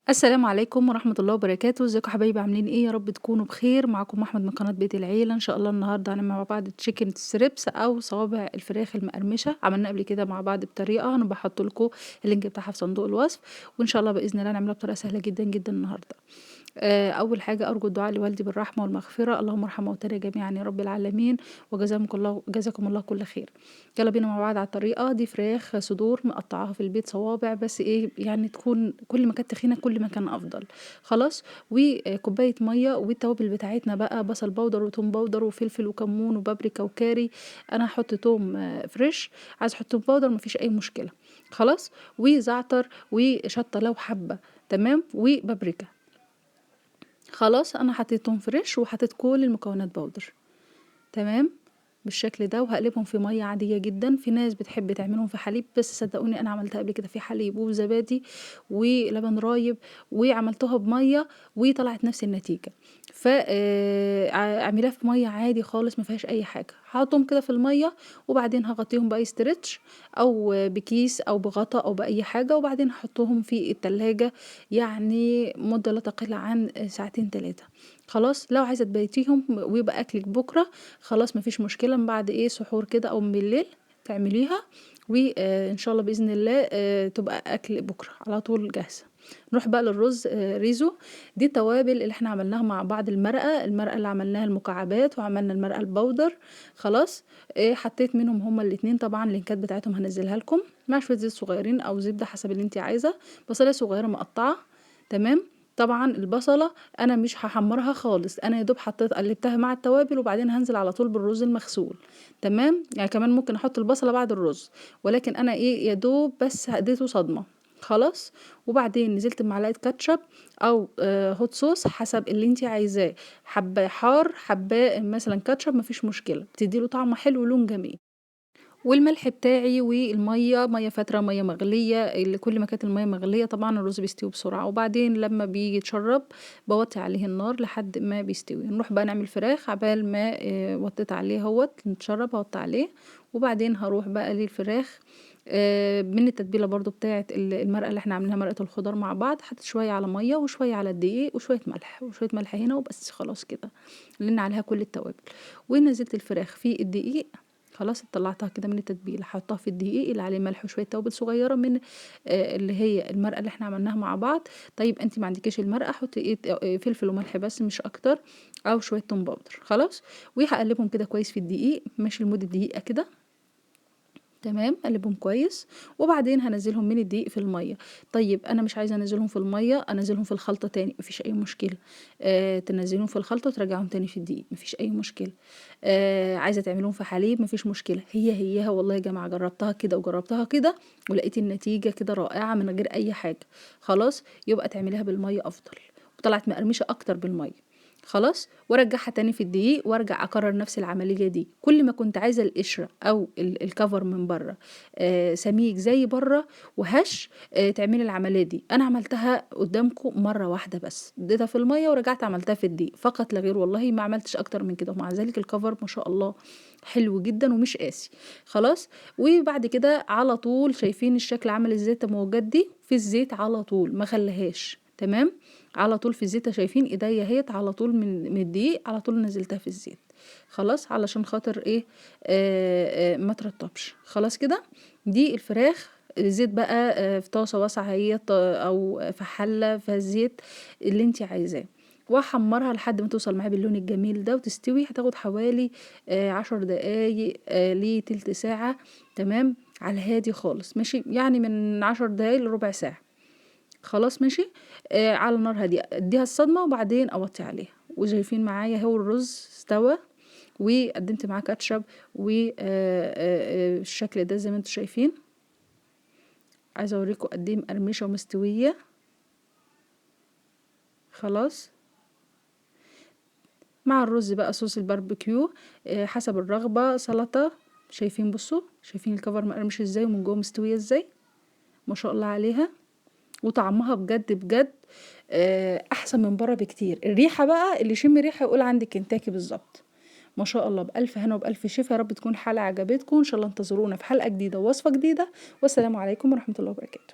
السلام عليكم ورحمة الله وبركاته. ازيكم حبايبي، عاملين ايه؟ يا رب تكونوا بخير. معاكم احمد من قناة بيت العيلة. ان شاء الله النهاردة هنعمل مع بعض chicken strips او صوابع الفراخ المقرمشة. عملنا قبل كده مع بعض بطريقة، انا بحط لكم ال link بتاعها في صندوق الوصف، وان شاء الله باذن الله نعملها بطريقة سهلة جدا جدا النهاردة. اول حاجة ارجو الدعاء لوالدي بالرحمة والمغفرة، اللهم ارحم موتانا جميعا يا رب العالمين، وجزاكم الله، جزاكم الله كل خير. يلا بينا مع بعض على الطريقة. دي فراخ صدور مقطعاها في البيت صوابع، بس ايه يعني تكون كل ما كانت تخينة كل ما كان افضل. خلاص، وكوبايه مية، والتوابل بتاعتنا بقى بصل powder وتوم powder وفلفل وكمون وبابريكا وكاري. انا هحط توم fresh، عايز احط توم powder مفيش اي مشكلة. خلاص، وزعتر وشطه لو حبه، تمام، وبابريكا. خلاص، انا حطيت توم fresh وحطيت كل المكونات powder، تمام، بالشكل ده. وهقلبهم في مية عادية جدا. في ناس بتحب تعملهم في حليب، بس صدقوني انا عملتها قبل كده في حليب وزبادي ولبن رايب، وعملتها بميه وطلعت نفس النتيجة. اعمليها في مية عادي خالص، ما فيهاش اي حاجة. هحطهم كده في المية، وبعدين هغطيهم باي stretch او بكيس او بغطا او باي حاجة، وبعدين هحطهم في التلاجة يعني مده لا تقل عن ساعتين تلاتة. خلاص، لو عايزه تبيتيهم ويبقى اكلك بكره خلاص مفيش مشكلة، من بعد ايه سحور كده او من بالليل تعمليها، وان شاء الله باذن الله تبقى اكل بكره على طول جاهزة. نروح بقى للرز، ريزو. دي التوابل اللي احنا عملناها مع بعض، المرقه اللي عملناها المكعبات، وعملنا المرقه ال powder. خلاص، حطيت منهم هما الاتنين، طبعا اللينكات بتاعتهم هنزلها لكم، مع شوية زيت صغيرين او زبدة حسب اللي انت عايزه، بصله صغيرة مقطعه، تمام. طبعا البصله انا مش هحمرها خالص، انا يا دوب حطيت قلبتها مع التوابل، وبعدين هنزل على طول بالرز المغسول، تمام. يعني كمان ممكن احط البصله بعد الرز، ولكن انا ايه يا دوب بس اديته صدمة. خلاص، وبعدين نزلت بمعلقه كاتشب او hot sauce حسب اللي انت عايزاه، حبه حار حبه مثلا كاتشب مفيش مشكلة، بتديله طعم حلو ولون جميل. والملح بتاعي والمية، مية فاتره مية مغليه، اللي كل ما كانت المية مغليه طبعا الرز بيستوي بسرعة. وبعدين لما بيجي يتشرب بوطي عليه النار لحد ما بيستوي. نروح بقى نعمل فراخ. عبال ما وطيت عليه اهوت نتشرب هوطي عليه، وبعدين هروح بقى للفراخ. من التتبيله برضو بتاعه المرقه اللي احنا عاملينها، مرقه الخضار مع بعض، حطيت شوية على مية وشوية على الدقيق وشوية ملح وشوية ملح هنا وبس. خلاص كده لان عليها كل التوابل. ونزلت الفراخ في الدقيق. خلاص طلعتها كده من التتبيله، حطها في الدقيق اللي عليه ملح وشوية توابل صغيرة من اللي هي المرقه اللي احنا عملناها مع بعض. طيب انت ما عندكيش المرقه، حطي ايه فلفل وملح بس مش اكتر، او شوية توم powder. خلاص، وهقلبهم كده كويس في الدقيق، ماشي لمدة دقيقة كده، تمام. قلبهم كويس، وبعدين هنزلهم من الدقيق في المية. طيب انا مش عايزه انزلهم في المية، انزلهم في الخلطة تاني مفيش اي مشكلة. تنزلهم في الخلطة وترجعهم تاني في الدقيق مفيش اي مشكلة. عايزه تعملهم في حليب مفيش مشكلة. هي هيها والله يا جماعة، جربتها كده وجربتها كده ولقيت النتيجة كده رائعة من غير اي حاجة. خلاص، يبقى تعمليها بالمية افضل، وطلعت مقرمشه اكتر بالمية. خلاص، وارجعها تاني في الدقيق وارجع اكرر نفس العملية دي. كل ما كنت عايزه القشرة او الكفر من بره سميك زي بره وهش، تعملي العملية دي. انا عملتها قدامكم مرة واحدة بس، اديتها في المية ورجعت عملتها في الدقيق فقط لا غير، والله ما عملتش اكتر من كده، ومع ذلك الكفر ما شاء الله حلو جدا ومش قاسي. خلاص، وبعد كده على طول شايفين الشكل عامل ازاي، التموجات دي في الزيت على طول ما خليهاش، تمام، على طول في الزيت. شايفين ايديا اهيت على طول من الدقيق على طول نزلتها في الزيت. خلاص، علشان خاطر ايه ما ترطبش. خلاص كده، دي الفراخ. الزيت بقى في طاسه واسعة اهيت او في حله فيها الزيت اللي انت عايزاه، واحمرها لحد ما توصل معايا باللون الجميل ده وتستوي. هتاخد حوالي 10 دقايق لتلت ساعة، تمام، على الهادي خالص، ماشي، يعني من 10 دقايق لربع ساعة. خلاص ماشي، على نار هادية اديها الصدمة وبعدين اوطي عليها. وشايفين معايا هو الرز استوى، وقدمت معاه كاتشب والشكل ده زي ما انتم شايفين. عايزه اوريكم قد ايه مقرمشه ومستويه. خلاص، مع الرز بقى صوص الباربيكيو، حسب الرغبة، سلطة. شايفين، بصوا شايفين الكفر مقرمش ازاي ومن جوه مستوية ازاي، ما شاء الله عليها. وطعمها بجد بجد احسن من بره بكتير. الريحة بقى اللي يشم ريحه يقول عندك كنتاكي بالظبط. ما شاء الله، بالف هنا وبالف شفا. يا رب تكون الحلقة عجبتكم، ان شاء الله انتظرونا في حلقة جديدة ووصفه جديدة. والسلام عليكم ورحمة الله وبركاته.